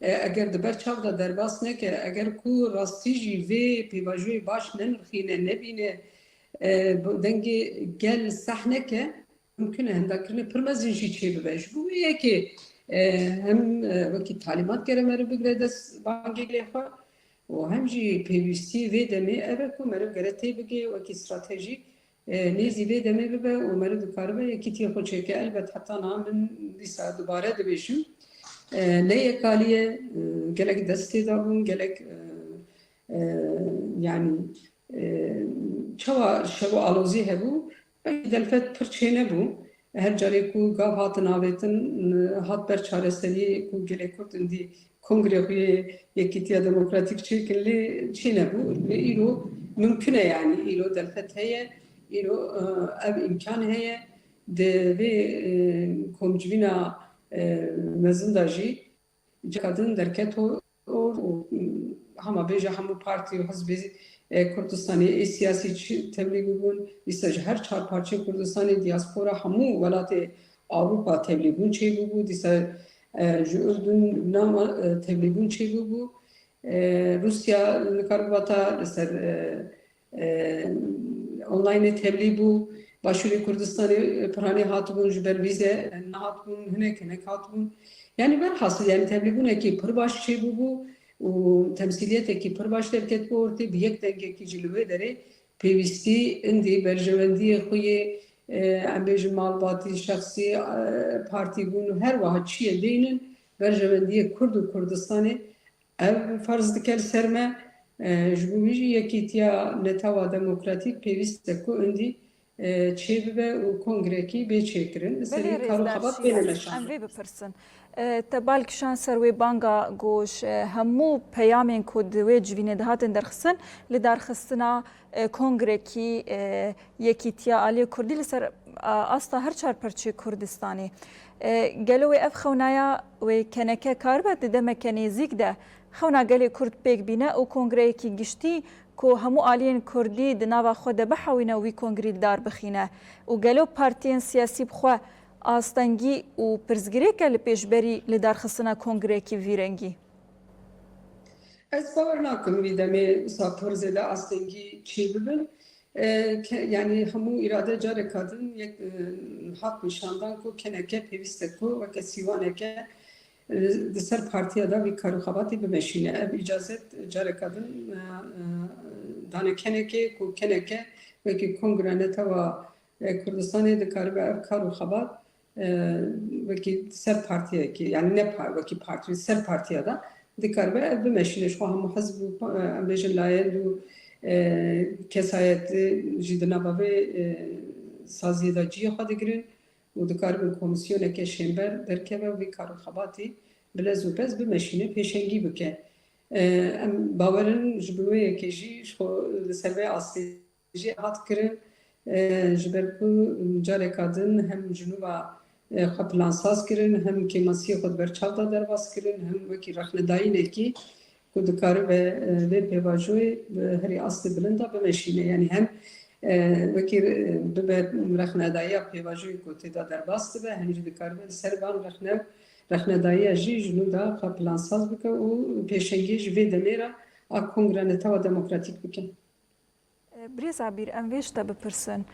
e, eger di ber çav de derbas neke, eger ku rastî jî vê pêvajoyê baş nenirxîne, nebîne, e, dengê gel seh neke, mimkun e hindakirinê pir mezin jî çêbibe. Ji bo wê yekê, e, hem, e, wekî talîmat gere meriv bigire dest bangê gelê xwe û hem jî pêwîstî vê demê ev e ku meriv gere tê bigê wekî stratejîk, e, nêzî vê demê bibe û meriv dikaribe yekîtiyê xwe çêke. Elbet heta niha min dîsa dubare dibêjim, e, ne yekalî ye, e, gelek dest tê de bûn, gelek, e, e, yanî, e, çawa şer û alozî hebû, belkî Delfet pir çênebû. Her carê ku gav hatin avêtin, e, hat ber çareseriyê ku gelê Kurd indî kongrê xwe yê Yekîtiya Demokratîk çêkin, lê çênebû. Lê îro mimkun e, yanî îro Delfet heye, îro, e, ev îmkan heye. Di vê, e, komcivîna, e, mezin de jî Cihadin derket û, û, û, hema bêje hemû partî û hizbê, e, Kurdistanê ê siyasî çi tevlî bûbûn, dîsa ji her çar parçeyên Kurdistanê diaspora hemû welatê Ewropa tevlîbûn çêbûbû, dîsa, e, ji Urdun, Lubnan, e, tevlîbûn çêbûbû. E, Rûsya nikaribe vata li ser, e, e, onlaynê tevlî bû. Başûrê Kurdistanê, e, piranî hatibûn ji ber vîze, e, nehatibûn, hinek hinek hatibûn. Yanî velhasil, yanî tevlîbûnekî pir baş çêbûbû û temsîliyetekî pir baş derketibû ortê, bi yek dengekî jî li wê derê pêwîstî indî berjewendiyê xwe yê, e, em bêjin malbatî, şexsî, e, partî bûn û her wiha çi ye deynin, berjewendiyê Kurd û Kurdistanê Ev ferz dike li ser me, e, ji bo wî jî Yekîtiya Netewa Demokratîk pêwîst e ku indî, e, çêbibe û kongrekî bê çêkirin. Li ser Belê, vê kar û rêzdar xebat Şîra, bêne meşandin. Em vê bipirsin. E, te bal kişand ser wê banga goş, e, hemû peyamên ku di wê civînê de hatin derxistin, li darxistina, e, kongrekî, e, Yekîtiya Aliyê Kurdî li ser, a, asta her çar perçê Kurdistanê. E, gelo wê ev xewnaya wê keneke karibe di demeke nêzîk de xewna gelê Kurd pêk bîne û kongreyekî giştî ku hemû aliyên Kurdî di nava xwe de bihewîne û wî kongrî li dar bixîne? Û gelo partiyên siyasî bi xwe astengî û pirsgirêke li pêşberî li darxistina kongreyekî vî rengî? Ez bawer nakim vî demê wisa pir zêde astengî çêbibin. E, ke-, yanî hemû îrade careka din yek, e, hat nîşandan ku keneke pêwîst e ku weke sîwaneke, e, di ser partiya de vî kar û xebatê bimeşîne. Ev îcazet careka din, e, e, dane kenekê ku keneke wekî Kongra Netewa, e, Kurdistanê dikaribe ev kar û xebat, e, wekî ser partiyekî, yanî ne par-, wekî partî, ser partiya de dikaribe ev bimeşîne. Ji xwe hemû hizb û pa-, em bêjin layend û, e, kesayetê jî di nava vê, e, saziyê de cihê xwe digirin û dikaribin komîsyoneke şênber derkeve û vê kar û xebatî bi lez û bez bimeşîne, pêşengî bike. E, em bawer in ji bo wê yekê jî ji xwe li ser vê astê jî hat kirin, e, ji ber ku careka din hem ji nû ve e, xwe plansaz kirin, hem kêmasiyê xwe di ber çav de derbas kirin, hem wekî rexnedayînekî ku dikaribe, e, vê pêvajoyê bi herî astê bilind de bimeşîne. Yanî hem, e, wekî, e, bibe rexnedayiya pêvajoyê ku tê de derbas dibe, hem jî dikaribe li ser van rexne, rexnedayiya jî ji nû de xwe plansaz bike û pêşengiyê ji vê demê re a kongre netewa demokratîk bike. Birêz Abîr, em vê ji te bipirsin.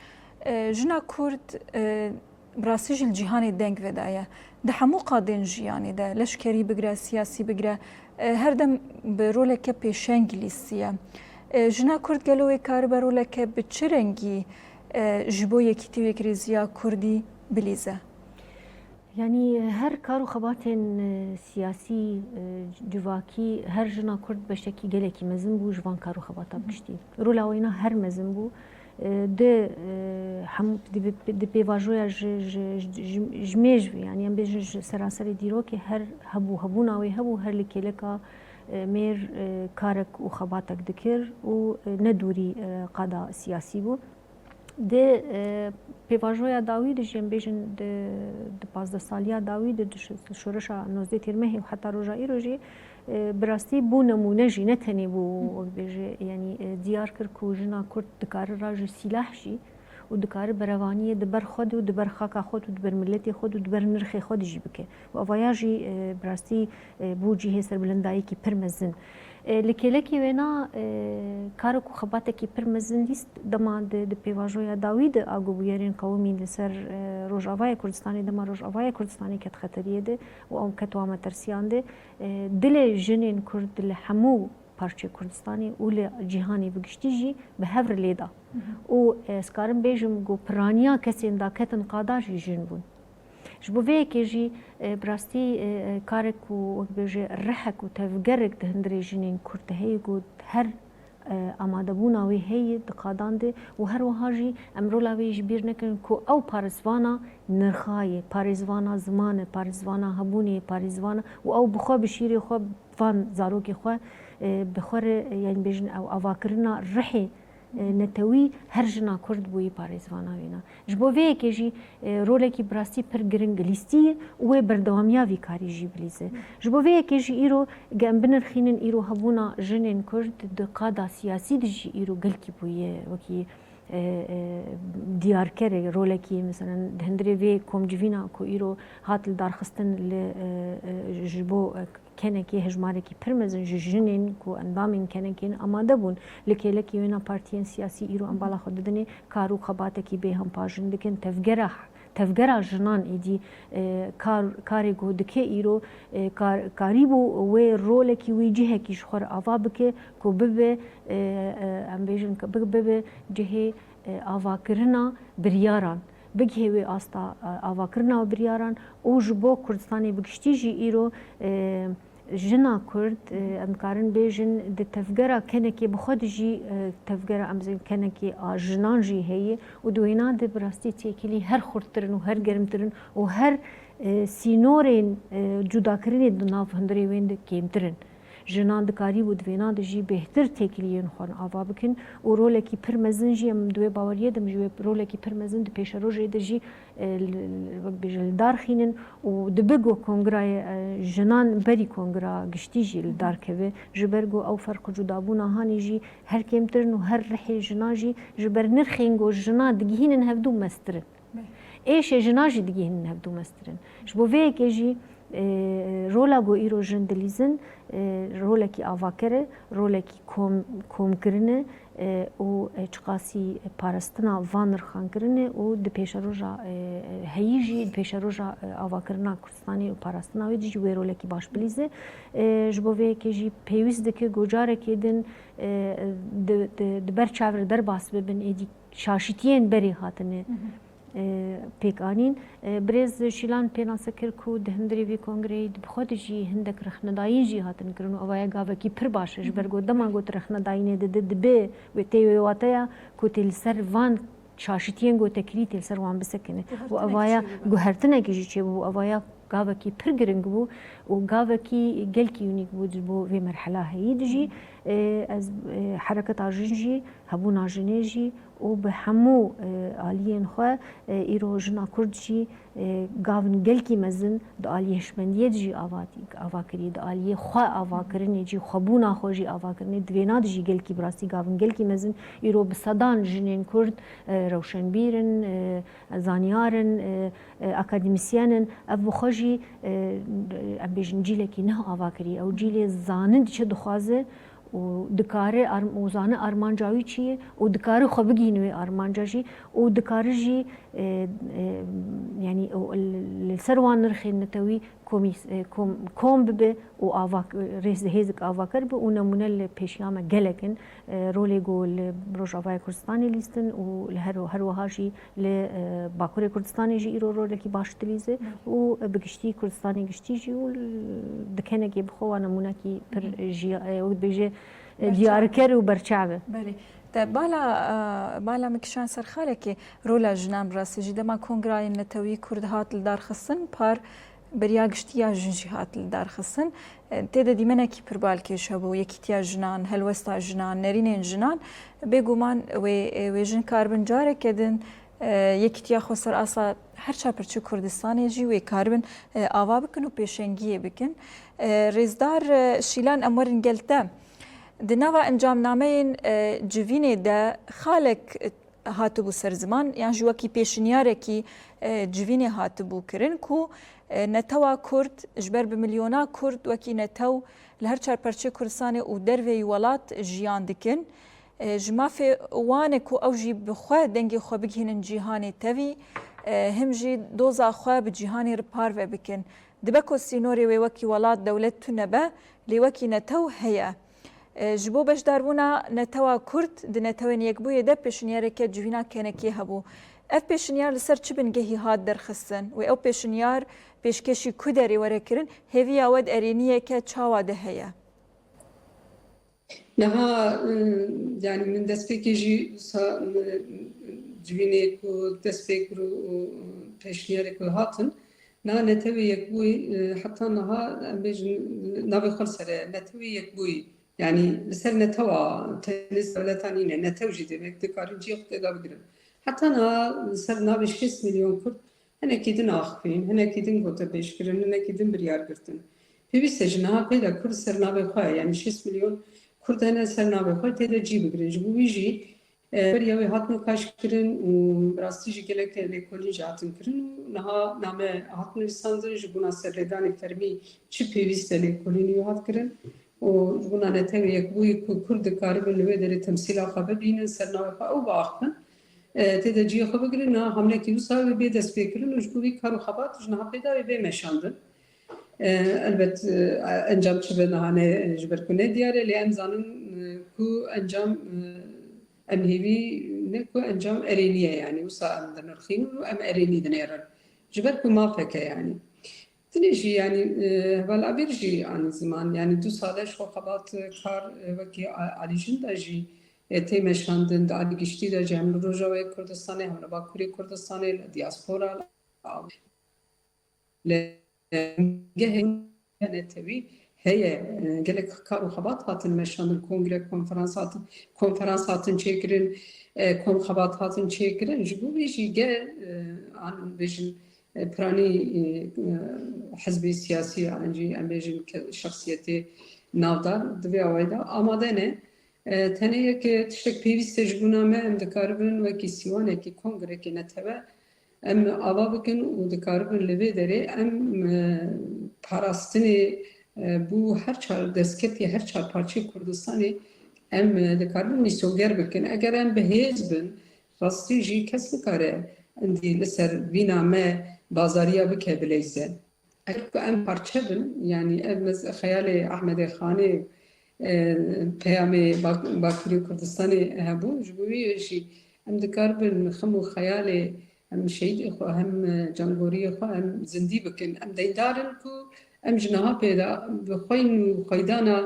E, jina Kurd, e, bi rastî jî li cîhanê deng vedaye. Di hemû qadên jiyanê de, leşkerî bigire, siyasî bigire, e, her dem bi roleke pêşeng lîstiye. E, jina Kurd gelo wê karibe roleke bi çi rengî, e, ji bo yekîtî û yekrêziya Kurdî bilîze? Yanî her kar û xebatên, e, siyasî, e, civakî, her jina Kurd beşekî gelekî mezin bû ji van kar û xebata bi giştî. Rola wêna her mezin bû. E, di, e, hem, di, di pêvajoya ji, ji, ji, ji, ji mêr, yanî em bêjin ji seranserê dîrokê her hebû, hebûna wê hebû, her li kêleka, e, mêr, e, karek û xebatek dikir û, e, ne dûrî, e, qada siyasî bû. Di, e, pêvajoya dawî de jî, em bêjin di, di pazdeh saliya dawî de, di şo-, şoreşa nozdeh Tîrmehê û heta roja îro jî, e, bi rastî bû nemûne jî, ne tenê bû, wek bêje, yanî, e, diyar kir ku jina Kurd dikare raje sîlah jî û dikare berevaniyê di ber xwe de û di ber xaka xwe de û di ber miletê xwe de û di ber nirxê xwe de jî bike. Û evaya jî, e, bi rastî, e, bû cihê serbilindayekî pir mezin. E, li kêlekî wêna, e, karek û xebatekî pir mezin lîst dema di, di pêvajoya dawî de a ku bûyerên qewimî li ser, e, Rojavayê Kurdistanê, dema Rojavayê Kurdistanê ket xeteriyê de û ew ket wa metersiyan de, e, dilê jinên Kurd li hemû parçeyê Kurdistanê û li cîhanê bi giştî jî bi hev re lê da. Û, e, ez karim bêjim ku piraniya kesên daketin qada jî jin bûn. Ji bo vê yekê jî, e, bi rastî, e, e, karek ku, wek bêje, rihek û tevgerek di hundirê jinên Kurd de heye ku her, e, amadebûna wê heye di qadan de û her wiha jî em rola wê jî bîr nekin ku ew parêzvana nirxa ye, parêzvana ziman e, parêzvana hebûnê ye, parêzvana û ew bi xwe bi şîrê xwe van zarokê xwe, e, bi xwe re, e, yanî bêjin ew avakirina rihê e, netewî her jina Kurd bûyî parêzvana wêna. Ji bo vê yekê jî, e, rolekî bi rastî pir giring lîstî û wê berdewamiya vî karî jî bilîze. Ji bo vê yekê jî îro ge em binirxînin îro hebûna jinên Kurd di qada siyasî de jî îro gelkî bûye wekî, e, e, diyarkerê rolekî, meselen, di hundirê vê komcivîna ku îro hat lidarxistin li, e, e, ji bo, e, kenekê, hejmarekî pir mezin ji jinên ku endamên kenekê ne amade bûn. Li kêlekî wêna partiyên siyasî îro em bala xwe didinê kar û xebatekî bêhempa jin dikin. Tevgera, tevgera jinan êdî, e, kar, karê ku dike îro, e, kar, karîbû wê rolekî wî cihekî ji xwe re ava bike ku bibe, e, e, em bêjin, bibe, bibe cihê, e, avakirina biryaran. Bigihê wê asta, e, avakirina biryaran û ji bo Kurdistanê bi giştî jî îro, e, jina Kurd, e, em dikarin bêjin, di tevgera kenekê bi xwe de jî, e, tevgera, em bêjin, kenekê a jinan jî heye û di wêna de bi rastî têkilî her xurttir in û her germtir in û her, e, sînorên, e, cudakirinê di nav hundirê wên de kêmtir in. Jinan dikarîbû di vêna de jî bêhtir têkiliyên xwe ava bikin û rolekî pir mezin jî, em di wê baweriyê de, em ji wê rolekî pir mezin di pêşerojê de jî, e, li, li, wek bêje, li dar xînin û dibe ku kongrayê, e, jinan berî kongra giştî jî li dar keve, ji ber ku ew ferq û cudabûna hanê jî her kêmtir in û her rihê jinan jî ji ber nirxên ku jina digihînin hevdû mestir in. Êşê jina jî digihînin hevdû mestir in. Ji bo vê yekê jî, e, rola ku îro jin dilîzin, e, rolekî avaker e, rolekî kom, komkirin e, e, û, e, çiqasî parastina van nirxan kirin e û di pêşeroja, e, e, heyî jî, di pêşeroja, e, avakirina Kurdistanê û parastina wê de jî wê rolekî baş bilîze. E, ji bo vê yekê jî pêwîst dike ku carekê din, e, di, di, di ber çav re derbas bibin, êdî şaşitiyên berê hatine, e, pêk anîn. E, birêz Şîlan pênase kir ku di hundirê vî kongreyê di bi xwe de jî hindek rexnedayîn jî hatin kirin û ev ya gavekî pir baş e, ji ber ku dema ku tu rexnedayînê dide, dibe wê tê wê wateya ku tê li ser van şaşitiyên ku te kirî tê li ser wan bisekine. Û ev ya guhertinekî jî çêbû, ev ya gavekî pir giring bû û gavekî gelkî unîk bû ji bo vê merhela heyî de jî. E, ez, e, hereketa jin jî, hebûna jinê jî û bi hemû, e, aliyên xwe, e, îro jina Kurd jî, e, gavin gelkî mezin di aliyê hişmendiyê de jî ava, ava kiriye, di aliyê xwe avakirinê jî, xwebûna xwe jî avakirinê, di vêna de jî gelkî bi rastî gavin gelkî mezin îro bi sedan jinên Kurd, e, rewşenbîr in, e, zanyar in, e, e, akademîsyen in. Ev bi xwe jî, e, em bêjin cîlekî nuh ava kiriye. Ew cîlê zanin çi dixwaze û dikare arm-, û zane armanca wî çi ye û dikare xwe bigihîne wê armanca jî û dikare jî, e, e, yanî ew li, li ser wan nirxên netewî komîs-, e, kom, kom bibe û ava, rêz, hêzik avaker bibe û nemûne li pêşiya me gelek in. E, rolê ku li Rojavayê Kurdistanê lîstin û li her, her wiha jî li, e, Bakurê Kurdistanê jî îro rolekî baş dilîze û bi giştî Kurdistanê giştî jî û li dikenekê bi xwe wa nemûnekî pir jiya-, e, wek dibêje, e, diyarker û berçav e. Belê. Te bala, e, bala min kişand ser xalekê rola jinan bi rastî jî dema kongrayên netewî Kurd hat li dar xistin, par beriya giştî ya jin jî hat li dar xistin. E, tê de dîmenekî pir balkêş hebû, yekîtiya jinan, helwesta jinan, nerînên jinan. Bêguman wê, e, wê jin karibin careke din, e, yekîtiya xwe ser asa her çar parçeyê Kurdistanê jî wê karibin, e, ava bikin û pêşengiyê bikin. E, Rêzdar, e, Şîlan, em werin gel te. Di nava encamnameyên, e, civînê de xalek, e, hatibû ser ziman, yan jî wekî pêşinyarekî, e, civînê hatibû kirin ku, e, netewa Kurd, ji ber bi milyona Kurd wekî netew li her çar parçeyê Kurdistanê û derveyî welat jiyan dikin. E, ji mafê wan e ku ew jî bi xwe dengê xwe bigihînin cîhanê tevî, e, him jî doza xwe bi cîhanê re parve bikin. Dibe ku sînorê wê wekî welat, dewlet tune be, lê wekî netew heye. E, ji bo beşdarbûna netewa Kurd di Netewên Yekbûyê de pêşinyareke civîna kenekiyê hebû. Ev pêşinyar li ser çi bingehî hat derxistin? Wê ew pêşinyar pêşkêşî ku derê were kirin? Hêviya we di erêniyeke çawa de heye? Niha, e, yanî min destpêkê jî wisa, e, civînê ku destpêk û, û pêşniyarê ku hatin, niha Netewê Yekbûyî, e, heta niha em bêjin navê xwe li ser e, Netewê Yekbûyî. Yanî li ser netewa tenê dewleta nîne, netew jî demek dikarin cihê xwe tê de bigirin. Heta niha li ser navê şêst milyon Kurd hinekî din axifîn, hinekî din gotebêj kirin, hinekî din biryar girtin. Pêwîst e ji niha pê de Kurd ser navê xwe, yanî şêst milyon Kurd hene ser navê xwe tê de cî bigirin. Ji bo wî jî, e, beriya wê hat nîqaş kirin û bi rastî jî gelek lêkolîn jî hatin kirin û niha name hat nivîsandin, ji bona serlêdanê fermî çi pêwîst e lêkolînê wî hat kirin û ji bona Netewê Yekbûyî ku Kurd dikaribin li wê derê temsîla xwe bibînin, ser navê xwe ew biaxifin. E, tê de cihê xwe bigirin, niha hamlekî wisa wê bê destpêkirin û ji bo vî kar û xebat ji niha pê de wê bê meşandin. E, elbet, e, encam çi be niha ne, ji ber ku ne diyar e, lê em zanin, e, ku encam, e, em hêvî ne ku encam erênî ye, yanî wisa em dinirxînin û em erênî dinêrin. Ji ber ku mafek e, yanî. Tenê jî, yanî, e, heval Abîr jî anî ziman, yanî du sal e ji xwe xebat, e, kar, e, wekî a-, alî jin de jî, e, tê meşandin, di alî giştî de jî hem li Rojavayê Kurdistanê, hem li Bakurê Kurdistanê, li diaspora, li, li gehê netewî heye, e, gelek kar û xebat hatin meşandin, kongre, konferans hatin, konferans hatin çêkirin, e, kom xebat hatin çêkirin. Ji bo vê jî gel, e, an bêjin, e, piranî, e, e, hizbê siyasî, an jî em bêjin ke-, şexsiyetê navdar di vê awayî de amade ne. E, tenê yek, e, tiştek pêwîst e ji bona me, em dikaribin wekî sîwanekî kongrekê netewe em ava bikin û dikaribin li vê derê em, e, parastinê, e, bo her çar destkeftiya her çar parçeyê Kurdistanê em, e, dikaribin mîsoger bikin. Eger em bi hêz bin, rastî jî kes nikare endî li ser vîna me bazariya bike bileyze. Eger ku em parçe bin, yanî ev mez-, xeyalê Ehmedê Xanê, e, peyamê Bak-, Bakurê Kurdistanê hebû, ji bo wî jî em dikaribin xim û xeyalê hem şehîdê xwe, hem, e, cangoriyê xwe em zindî bikin. Em deyndar in ku em ji niha pê de bi xwîn û xweydana,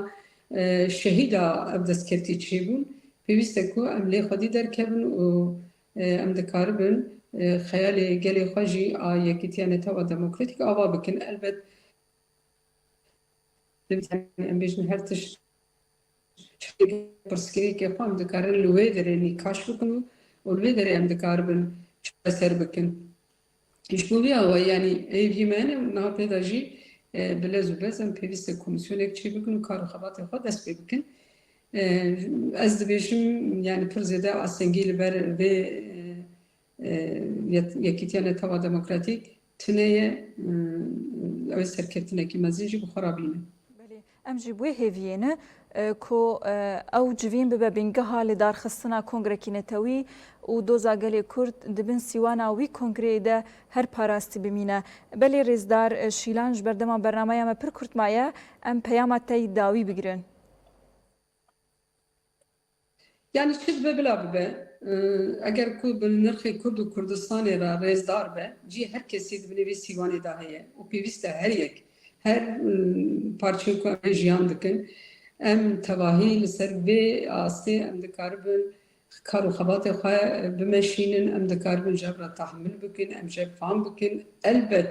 e, şehîda ev destkeftî çêbûn. Pêwîst e ku em lê xwedî derkevin û, e, em dikaribin, e, xeyalê gelê xwe jî a Yekîtiya Netewa Demokratîk ava bikin. Elbet, em bêjin her tişt pirsgirêkê xwe em dikarin li wê derê nîqaş bikin û û li vê derê em dikaribin çareser bikin. Ji bo vê awayî, yanî hêviyê me hene û niha pê de jî, e, bi lez û bez em pêwîst e komîsyonek çêbikin û kar û xebatê xwe dest pê bikin. E, ez dibêjim, yanî pir zêde astengî li ber vê, e, e, yet-, Yekîtiya Netewa Demokratîk tune ye, e, ew ê serkeftinekî mezin jî bi xwe re bîne. Belê, em jî bi wê hêviyê ne, e, ku, e, ew civîn bibe bingeha lidarxistina Kongrekî Netewî û doza gelê Kurd di bin sîwana wî kongreyê de her parastî bimîne. Belê rêzdar, e, Şîlan, ji berdema bernameya me pir kurt maye, em peyama te yî dawî bigirin. Yanî çi dibe bila bibe, e, eger ku bi nirxê Kurd û Kurdistanê re rêzdar be, cî her kesî di binê vê sîwanê de heye û pêwîst e her yek, her, e, parçeyê ku em ê jiyan dikin, em tevahî li ser vê astê em dikaribin kar û xebatê xwe bimeşînin, em dikaribin ji hev re tehmil bikin, em ji hev fam bikin. Elbet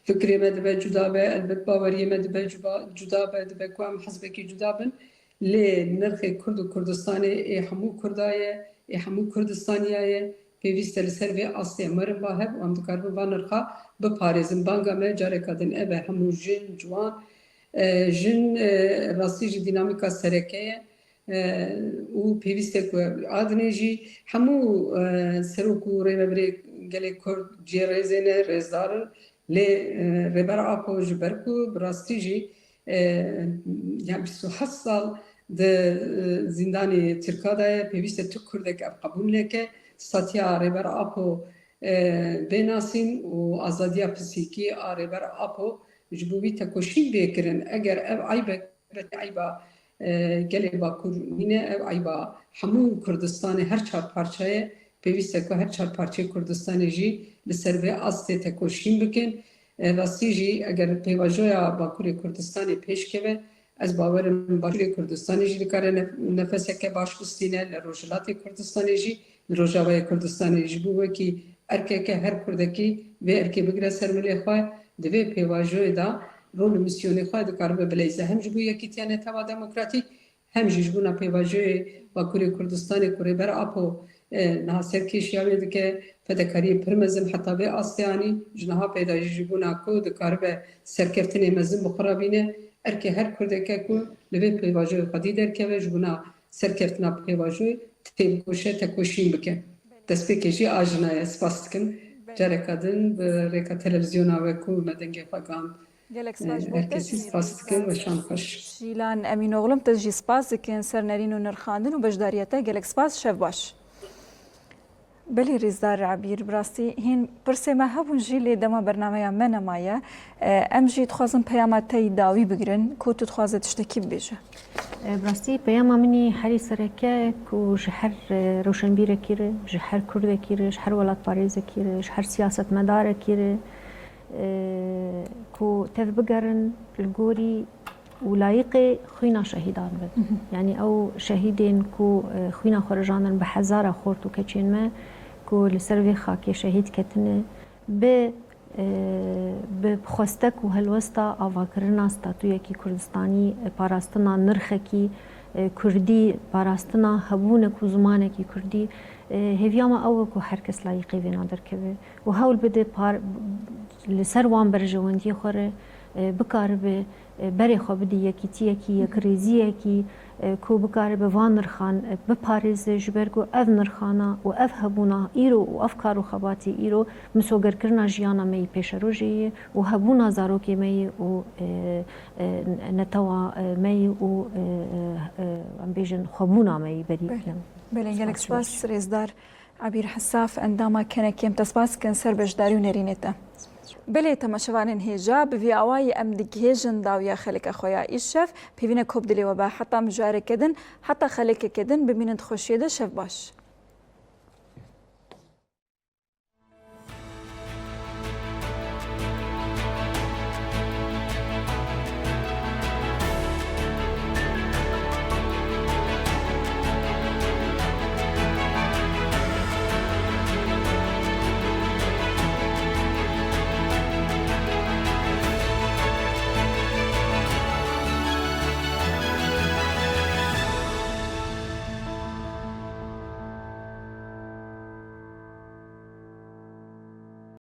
fikrê me dibe cuda be, elbet baweriyê me dibe cuba-, cuda be, dibe ku em hizbekî cuda bin. Lê nirxê Kurd û Kurdistanê ê hemû Kurda ye, ê hemû Kurdistaniya ye. Pêwîst e li ser vê astê em werin ba hev û em dikaribin van nirxa biparêzin. Banga me careka din ev e, hemû jin, ciwan, e, jin, e, rastî jî dînamîka sereke ye, e, û pêwîst e ku ev adinê jî hemû, e, serok û rêvebirê gelê Kurd cihê rêzê ne, rêzdar in. Lê, e, Rêber Apo ji ber ku bi rastî jî, e, ya bîst û heft sal di, e, zîndanê Tirka de ye, pêwîst e tu Kurdek ev qebûl neke. Satiya Rêber Apo, e, bê nasîn û azadiya pisîkî a Rêber Apo ji bo wî tekoşîn bê kirin. Eger ev eybek, eyba, e, gelê Bakur nîne, ev eyba hemû Kurdistanê her çar parçeyê, pêwîst e ku her çar parçeyê Kurdistanê jî li ser vê astê tekoşîn bikin. E, rastî jî eger pêvajoya Bakurê Kurdistanê pêş keve, ez bawer im Başûrê Kurdistanê jî dikare nef-, nefeseke baş bistîne, li Rojhilatê Kurdistanê jî, li Rojavayê Kurdistanê jî. Ji bo wekî erkeke her Kurdekî vê erkê bigire ser milê xwe, di vê pêvajoyê de rol û mîsyonê xwe dikaribe bileyze. Hem ji bo Yekîtiya Netewa Demokratîk, hem jî ji bona pêvajoyê Bakurê Kurdistanê ku Rêber Apo, e, niha serkêşiya wê dike, fedekariyê pir mezin heta vê astê anî, ji niha pê de jî ji bona ku dikaribe serkeftinê mezin bi xwe re bîne, erkê her Kurdeke ku li vê pêvajoyê xwedî derkeve, ji bona serkeftina pêvajoyê têbikoşe, tekoşîn bike. Destpêkê jî a jina ye. Spas dikim. Belê. Careka din bi rêka televîzyona we ku me dengê xwe gihand, Gelek spas ji bo te. Herkesî spas dikim, weşan xweş. Şîlan Emînoğlu, em te jî spas dikin ser nerîn û nirxandin û beşdariya te. Gelek spas, şev baş. Belê rêzdar Ebîr, bi rastî hîn pirsê me hebûn jî, lê dema bernameya me nemaye. E, em jî dixwazin peyama te yî dawî bigirin, ku tu dixwaze tiştekî bibêje. E, bi rastî peyama min î herî sereke ku ji her, e, rewşenbîrekî re, ji her Kurdekî re, ji her welatparêzekî re, ji her siyasetmedarekî re, e, ku tev bigerin li gorî û layiqê xwîna şehîdan bin. Mhm. Yanî ew şehîdên ku, e, xwîna xwe rijandin bi hezara xort û keçên me ku li ser vê xakê şehîd ketine, bi, e, bi xwestek û helwesta avakirina statuyekî Kurdistanî, e, parastina nirxekî, e, Kurdî, parastina hebûnek û zimanekî Kurdî, e, hêviya me ew e ku her kes layiqê vêna derkeve û hewl bide par-, li ser wan berjewendiyê xwe re, e, bikaribe, e, berê xwe bidî yekîtiyekî, yekrêziyekî, e, ku bikaribe van nirxan, e, biparêze, ji ber ku ev nirxana û ev hebûna îro û ev kar û xebatê îro misogerkirina jiyana me yî pêşerojê ye û hebûna zarokê me yî û, e, e, netewa, e, me yî û, e, e, e, em bêjin xwebûna me yî berî. Belê. Belê, gelek spas, rêzdar Ebîr Hesaf, endama kenekê, em te spas dikin ser beşdarî û nerînê te. Belê, temaşevanên hêja, bi vî awayî em digihêjin dawiya xeleka xwe ya îşev. Pêvîne ku bi dilê we be, heta mijareke din, heta xelekeke din, bimînin di xweşiyê de, şev baş.